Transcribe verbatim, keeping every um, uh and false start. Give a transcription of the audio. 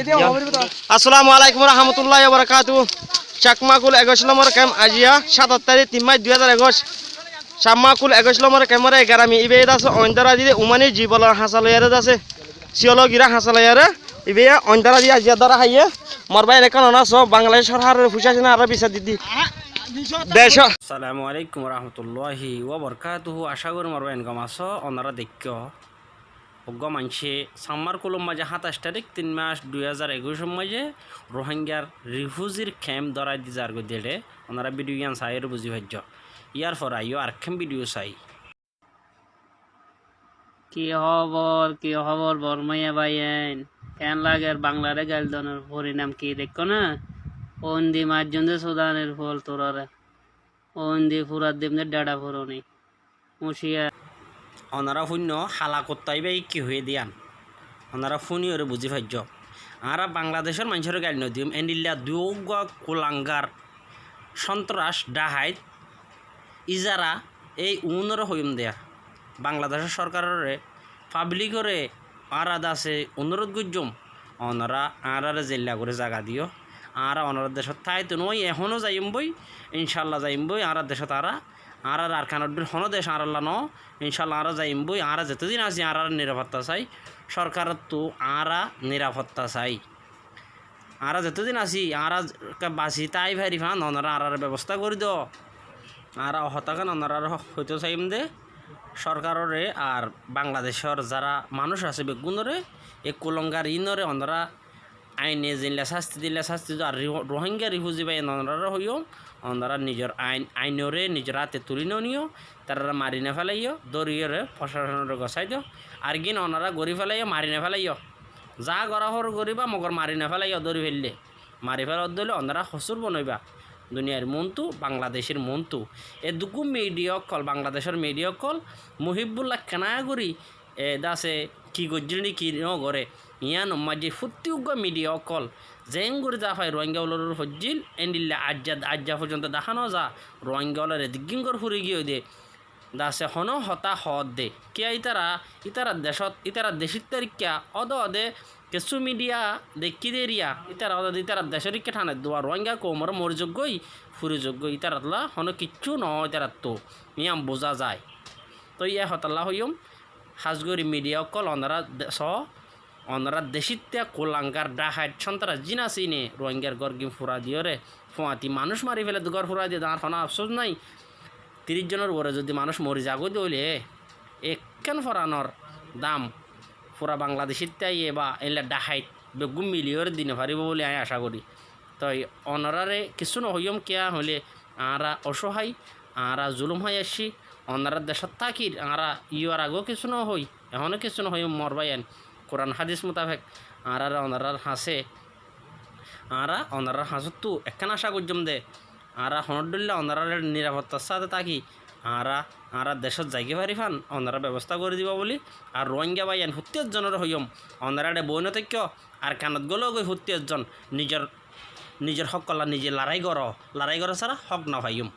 Assalamu alaikum warahmatullahi wabarakatuhu. Chakmakul ekuic lombor kemp aijja satos tarik tin mac dui házar ekuic. Chakmakul ekuic lombor kempor egarami ibe dase oin dóra diyé, umani zibolor hañsa loiyaré dase. Siyolo gira hañsa loiyaré ibe oin dóra diyé aijja dóra háiye. Mor bái, ekkán onora só, Bangladec sorkaror fucá asé né, añára bisar didi. Dec. Assalamu alaikum warahmatullahi wabarakatuhu. Acá gorí mor bái gom asó, onora deikkó. Uggwá maincé Sammarkulor maze háñtaic tarik tin mac dui házar ekuicor maze Rohingyar rifujir kemp dórai di zargói dé, onora vidiyo gán saiyóre buzí faijjó. Yárfor aiyó arekkán vidiyo sai. Ki hóbor, ki hóbor Bormaiya báiyain? Keén lager Banglaré gail donor forinam ki deikkó ná? Óundi maijjón dé Sudanor fol turáre. Óundi furat dim dé dheça foroni. Muciya. Onora fúinno, hala kutta íba ki hoiyé de yían. Onora fúniyóre buzí faijjó. Añára Bangladecór maincóre gail nodiyum, endilla duwá uggwá kulangar, cóntorac, dhahait, ijara, ei uúnoré hoiyúm de. Bangladecór sorkaroré, fablikóre, añára dase onurot goijjúm, onora añáraré zeilla gorí zaga diyó. Añára onorár decót táito noói, ehóno zaiyum boi, incálla zaiyum boi, añárár decót añára, añárár Arkanor dhíl honó dec añárálla noó, incálla añára zaiyum boi, añára zetodin así añárar nirafotta sai, sorkarottú añára nirafotta sai. Añára zetodin así, añára basi tái fari fán, onora añáráre bebosta gorí do. Añára e hotá gán onoráre hoitó saiyum de, sorkaroré ar Bangladecór zara manúic asé beggúnoré, e kulangar iínoré onora aine zeilla sásti dilla sásti do, ar Ri-, Rohingya rifuji bái onoráre hoiyúm, onora nizor ain, ainoré nizor áte tulí noniyó, ítararé mari nofélaiyó, dóriyóre focáconoré gosái do, ar gín onora gorí félaiyó, mari nofélaiyó. Za gorá hoór goríba, mogor mari nofélaiyó dóri féille. Mari félaiyó dóile onora hosúr bonoiba. Duniyair muúntu, Bangladecir muúntu. Eddúggu midiya ókkol, Bangladecór midiya ókkol, Muhibbulla kená gorí, e, dase ki goijjíl né ki nógoré. Yíanor maijjé fútti uggúa midiya ókkol zeén gorí za fai Rohingya ókkolóre foijjíl, endilla aijja, aijja foijjonto deká no za, Rohingya ókkolóre diggín gór furi giyói de. Dase honó hotá hoódde. Kiyá ítara, ítarar decót, ítarar decítta rikká ódde ódde kessú midiya deikkí deriya, ítara ódde ódde ítarar decór rikká thaneddúa Rohingya koumoré mori zoggói, furi zoggói, ítarallá honó kiccú noó ítarattú. Yían buzá zai. Tói yá hotálla hoiyúm, hás gorí midiya ókkol onorá de-, soó, onorár decítta kulangar, dhahait, cóntoras zín asé íne Rohingyar gór gín fura diyóre, fuañti manúic mari félaiyé de, gór fura diyé de, añár honó afsós nái. Tiríc zonor uore zodi manúic mori zagói de óile, ekkán foranor dam fura Bangladecítta aiyé ba éilla dhahait beggún miliyóre di nofaribó bóli aññí acá gorí. Toi onoráre kissú nohoiyúm, kiyá hoilé añára ocóhai, añára zulúm hái aiccí, onorár decót tákir, añára iyór agéo kissú nohoi, ehóno kissú nohoiyúm mor báiyain. Kuran hádis mutabek añáráre onorár hañsé, añára onorár hañsóttu ekkán acá goijjóm de, añára honór dhoillá onoráre nirafottar sáte táki, añára, añára decót zaigói fari fán, onorá bebostá gorí diba bóli. Ar Rohingya báiyain fútti ezzonóre hoiyúm, onorá eçé boói notáikko, Arkanot gólo goi fútti ezzon nizor, nizor hókolla nize larái goró, larái goró sára hók nofaiyúm.